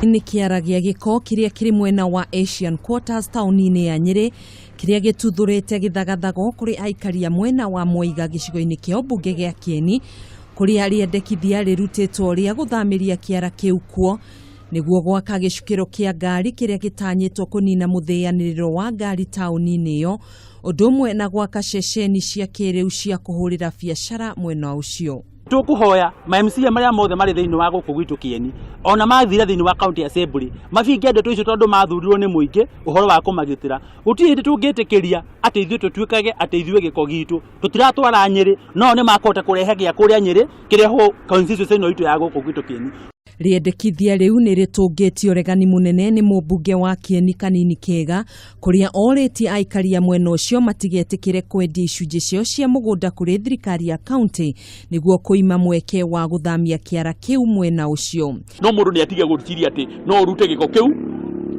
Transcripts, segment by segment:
Nĩ kĩara gĩa gĩko kĩrĩa kĩrĩ mwena wa Asian Quarters taũni-inĩ ya Nyĩrĩ kĩrĩa gĩtuthũrĩte gĩthagathago kũrĩ aikari a mwena wa Mwaiga gĩcigo-inĩ kĩa ũmbunge gĩa Kĩeni kũrĩa rĩendekithia rĩrutĩtwo rĩa gũthamĩria kĩara kĩu kuo nĩguo gwaka gĩcukĩro kĩa ngari kĩrĩa gĩtanyĩtwo kũnina mũthĩanĩrĩro wa ngari taũni-inĩ ĩyo ũndũ ũmwe na gwaka ceceni cia kĩrĩu cia kũhũrĩra biacara mwena ũcio. Tũkũhoya ma MCA marĩa mothe marĩ thĩinĩ wa gũkũ gwitũ Kĩeni ona mathire thĩinĩ wa county assembly mabinge ndeto icio tondũ mathurirwo nĩ mũingĩ ũhoro wa kũmagitĩra. Gũtirĩ hĩndĩ tũngĩtĩkĩria atĩ ithuĩ tũtuĩkage atĩ ithuĩ gĩko gitũ tũtiratwara Nyĩrĩ no nĩ makũhota kũrehe gĩa kũrĩa Nyĩrĩ kĩrehwo constituency ĩno itũ ya gũkũ gwitũ Kĩeni. Rĩendekithia rĩu nĩ rĩtũngĩtie ũregani mũnene nĩ mũmbunge wa Kĩeni Kanini Kega kũrĩa orĩtie aikari a mwena ũcio matigetĩkĩre kwendia icunjĩ ciao cia mũgũnda kũrĩ thirikari ya kaunti nĩguo kũima mweke wa gũthamia kĩara kĩu mwena ũcio. No mũndũ nĩ atige gwĩciria atĩ no ũrute gĩko kĩu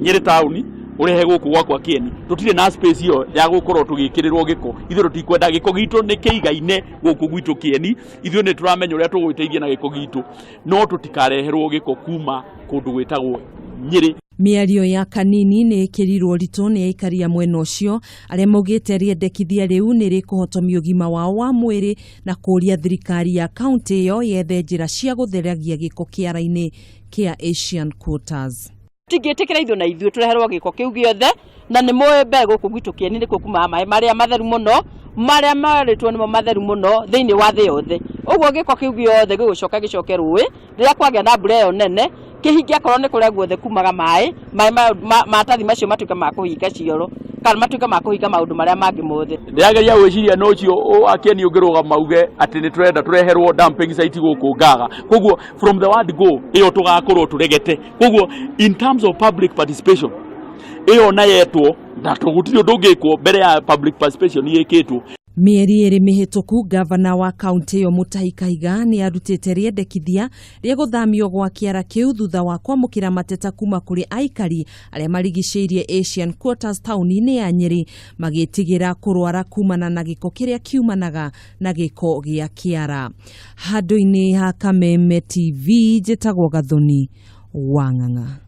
Nyĩrĩ taũni ũrehe gũkũ gwakwa Kĩeni. Tũtirĩ na space ĩyo ya gũkorwo tũgĩkĩrĩrwo gĩko. Ithuĩ tũtikwenda gĩko gitũ nĩ kĩigaine gũkũ gwitũ Kĩeni. Ithuĩ nĩ tũramenya ũrĩa tũgwĩteithia na gĩko gitũ, no tũtikareherwo gĩko kuma kũndũ gwĩtagwo Nyĩrĩ. Mĩario ya Kanini nĩ ĩkĩrirwo ũritũ nĩ aikari a mwena ũcio arĩa maugĩte rĩendekithia rĩu nĩ rĩkũhotomia ũgima wao wa mwĩrĩ na kũũria thirikari ya kaunti ĩyo yethe njĩra cia gũtheragia gĩko kĩara-inĩ kĩa Asian Quarters. Tingĩtĩkĩra ithuĩ na ithuĩ tũreherwo gĩko kĩu gĩothe, na nĩ mũĩ mbere gũkũ gwitũ Kĩeni nĩkuo kumaga maĩ marĩa matheru mũno, marĩa marĩtwo nĩmo matheru mũno thĩinĩ wa thĩ yothe. Ũguo gĩko kĩu gĩothe gĩgũcoka gĩcoke rũĩ, rĩrĩa kwagĩa na mbura ĩyo nene, kĩhinge akorwo nĩ kũrĩa guothe kumaga maĩ, maĩ maratathi macio matuĩke ma kũhinga cioro, kana matuĩke ma kũhinga maũndũ marĩa mangĩ mothe. Ndĩrageria gwĩciria nũ ũcio wa Kĩeni ũngĩrũgama auge atĩ nĩ tũrenda tũreherwo dumping site gũkũ Ngaga. Koguo from the word go ĩyo tũgakorwo tũregete. Koguo in terms of public participation ĩyo na yetwo na gũtirĩ ũndũ ũngĩkwo mbere ya public participation ĩkĩtwo. Mĩeri ĩrĩ mĩhĩtũku ngavana wa kaunti ĩyo Mutahi Kahiga nĩ arutĩte rĩendekithia rĩa gũthamio gwa kĩara kĩu thutha wa kwamũkĩra mateta kuma kũrĩ aikari arĩa marigicĩirie Asian Quarters taũni-inĩ ya Nyĩrĩ magĩtigĩra kũrwara kumana na gĩko kĩrĩa kiumanaga na gĩko gĩa kĩara. Handũ-inĩ ha Kameme TV njĩtagwo Gathoni wa Ng'ang'a.